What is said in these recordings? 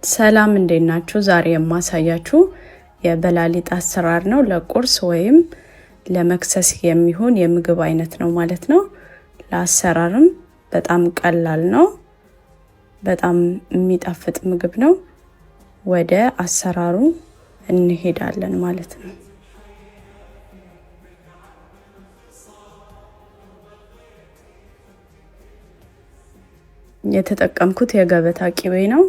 ሰላም እንዴት ናችሁ? ዛሬ የማሳያችሁ የበላሊጥ አሰራር ነው። ለቁርስ ወይም ለመክሰስ የሚሆን የምግብ አይነት ነው ማለት ነው። ለአሰራርም በጣም ቀላል ነው። በጣም የሚጣፍጥ ምግብ ነው። ወደ አሰራሩ እንሄዳለን ማለት ነው። የተጠቀምኩት የገበታ ቂቤ ነው።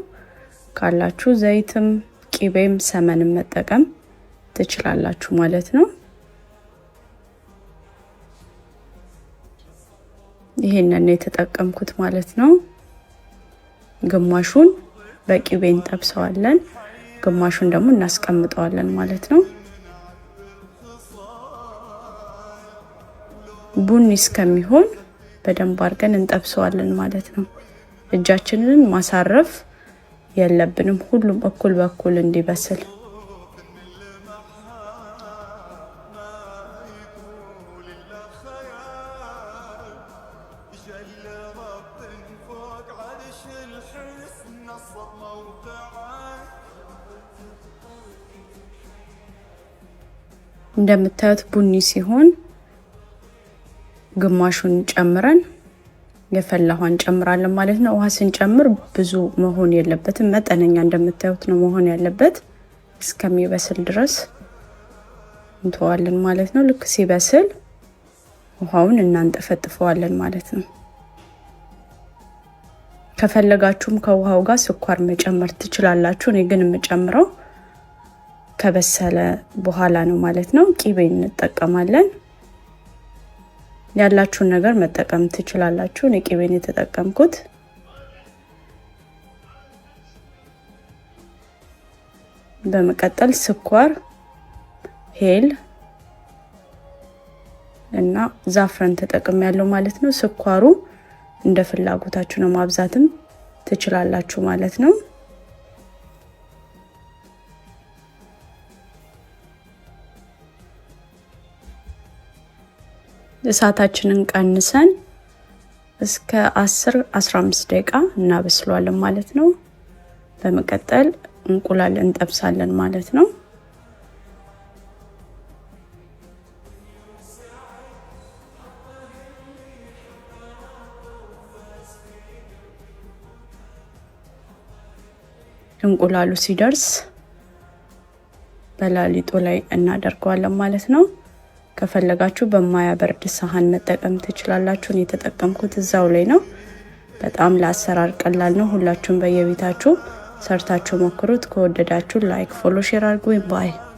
ካላችሁ ዘይትም ቂቤም ሰመንም መጠቀም ትችላላችሁ ማለት ነው። ይሄንን የተጠቀምኩት ማለት ነው። ግማሹን በቂቤ እንጠብሰዋለን፣ ግማሹን ደግሞ እናስቀምጠዋለን ማለት ነው። ቡኒ እስከሚሆን በደንብ አድርገን እንጠብሰዋለን ማለት ነው። እጃችንን ማሳረፍ የለብንም፣ ሁሉም እኩል በኩል እንዲበስል። እንደምታዩት ቡኒ ሲሆን ግማሹን ጨምረን የፈላ ውሃ እንጨምራለን ማለት ነው። ውሃ ስንጨምር ብዙ መሆን የለበትም፣ መጠነኛ እንደምታዩት ነው መሆን ያለበት። እስከሚበስል ድረስ እንተዋለን ማለት ነው። ልክ ሲበስል ውሃውን እናንጠፈጥፈዋለን ማለት ነው። ከፈለጋችሁም ከውሃው ጋር ስኳር መጨመር ትችላላችሁ። እኔ ግን የምጨምረው ከበሰለ በኋላ ነው ማለት ነው። ቂቤ እንጠቀማለን። ያላችሁን ነገር መጠቀም ትችላላችሁ። እኔ ቂቤን የተጠቀምኩት። በመቀጠል ስኳር፣ ሄል እና ዛፍረን ተጠቅም ያለው ማለት ነው። ስኳሩ እንደ ፍላጎታችሁ ነው፣ ማብዛትም ትችላላችሁ ማለት ነው። እሳታችንን ቀንሰን እስከ 10 15 ደቂቃ እናበስለዋለን ማለት ነው። በመቀጠል እንቁላል እንጠብሳለን ማለት ነው። እንቁላሉ ሲደርስ በላሊጡ ላይ እናደርገዋለን ማለት ነው። ከፈለጋችሁ በማያበርድ ሳህን መጠቀም ትችላላችሁ። እኔ የተጠቀምኩት እዛው ላይ ነው። በጣም ለአሰራር ቀላል ነው። ሁላችሁም በየቤታችሁ ሰርታችሁ ሞክሩት። ከወደዳችሁ like፣ follow፣ share አድርጉ። Bye።